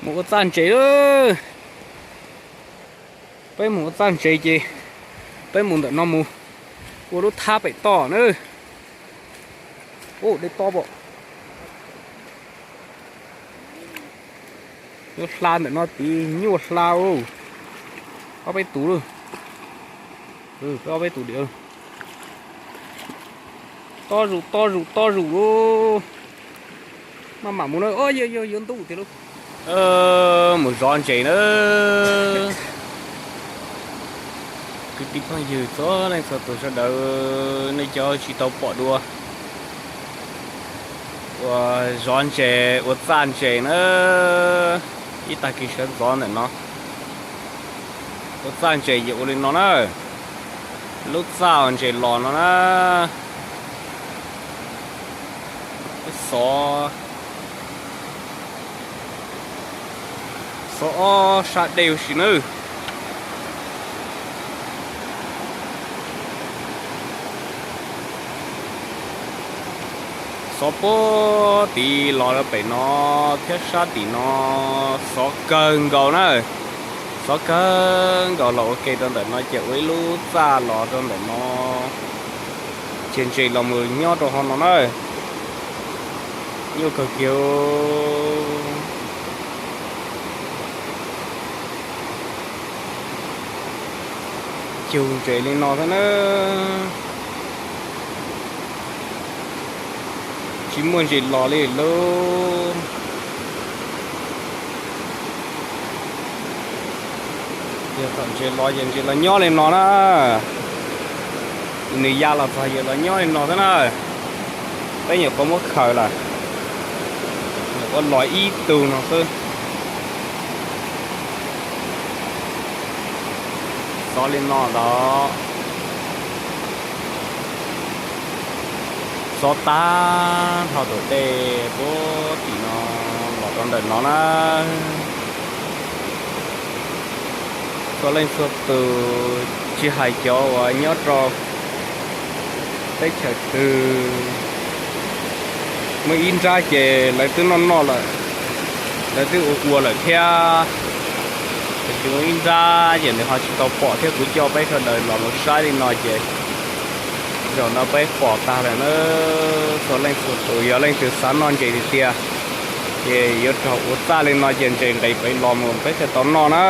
Mus ua txaj ntses lawm. Peb mus ua txaj ntses ces peb mus ntawm no mus ua lub thab pem toj na. Ua dej tob pom. Yuav hla ntawm no tid, nyuaj hla. Ob peb tus lawm. Peb ob peb tus diam. Tob zus tob zus tob zus lawm. Maj mam mus na, yog yog yuav ntuj tiag lawm. Mus zov ntses na. Kwv tij phooj ywg txhua leej txhua tus sawv daws, nej cov tsis tau pom dua uas zov ntses ua txaj ntses na, ib tag kis sawv ntxov ntawm no ua txaj ntses yog ua li no na. Lub txaj ntses los no na. Xov, xov ob sab dej huv si nawb. Xov puag tid los rau pem no thiab sab tim no xov kawg nkaus na. Xov kawg nkaus los ua ke rau ntawm no ces ua ib lub txaj los rau ntawm no. Ces ntses los mus nyob rau hauv no na. Nyuaj kawg kiag. Cug ntses li no xwb na. Tsis muaj ntses los li lauj. Yog thaum ntses los ces ntses los nyob li no na. Nws ya los txog ces los nyob li no xwb na. Peb nyuam qhuav muab khaws lawm, nyuam qhuav los ib tug no xwb. Xov li no ntag. Xov tag nrho tus dej puag tim no los rau ntawm no na. Txhua leej txhua tus, tsis hais cov uas nyob rau teb chaws twg, muaj ib nrab ces lawv twb noj noj lawm, lawv twb ua ua lawm thiab. Tiam sis muaj ib nrab ces nws ho tsis tau pom thiab, kuv coj peb sawv daws los mus saib li no ces zaum no peb pom tag lawm na. Txhua leej txhua tus yog leej twg xav noj ntses tiag tiag ces yuav raug ua txaj li no ces ntses nqis pem los mus peb thiaj tau noj na.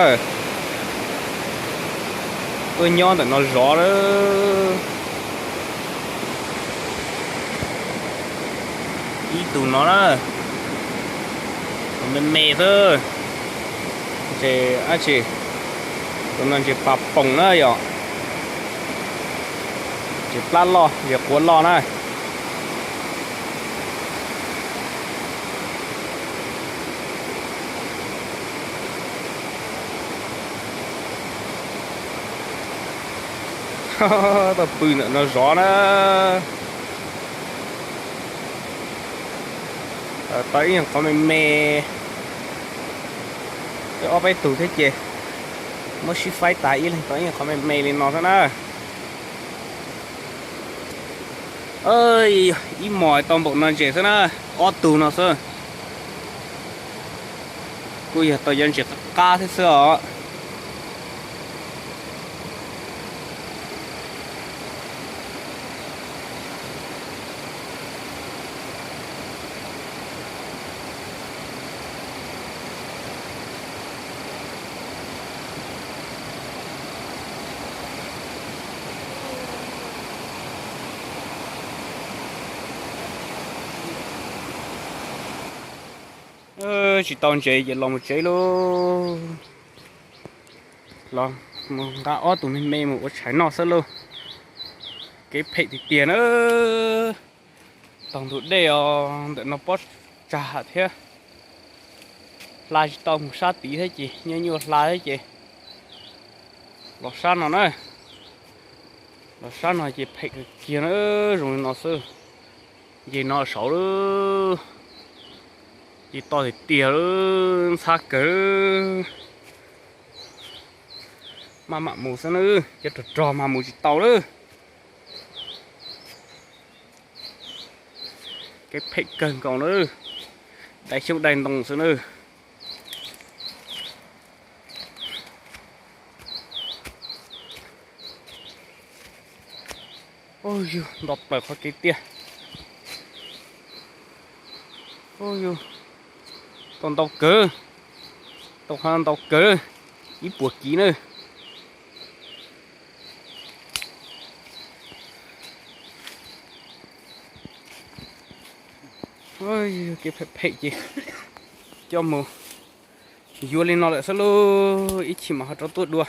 Tuaj nyob ntawm no zov lawm. Ib tug no na, me me xwb. Ntses dab tsi? Tus no ntses pas poom na yom. Ntses plab loj, ntses quav loj na. Tau pw ntawm no zov na. Tau ib nyuag qhov me me, ob peb tug thiab ces muab sib faib tas ib leeg tau ib nyuag qhov me me li no xwb na. Ib hmos tau npaum no ntses xwb na, ob tug no xwb. Kuj yog tau cov ntses qab qab thiab xwb os. Tsis tau ntses ces los mus tsev lauj. Los mus nqa ob tug me me mus ua tshais noj xwb lauj. Kev phem tiag tiag na. Taug ntug dej os, ntawm no pob tsag thiab. Hla tsis tau mus sab tid thiab ces nyuaj nyuaj hla thiab ces los sab no na. Los sab no ces phem kawg kiag na, zoo li no xwb. Nce no saud lawm, nce toj tiag tiag lawm, ntxhab kawg. Maj mam mus xwb na, cov rog rog mas mus tsis tau lawm. Kev phem kawg nkaus na, dai xyoob dai ntoo xwb na. Ub, yug nto plaws qhov kev tiag. Ub, yug tau ntau kawg, tau qhov ntau kawg, ib puas kiv na. Kev phem phem ces coj mus yuav li no lawm xwb lauj, ib chim mam ho rov tuaj dua.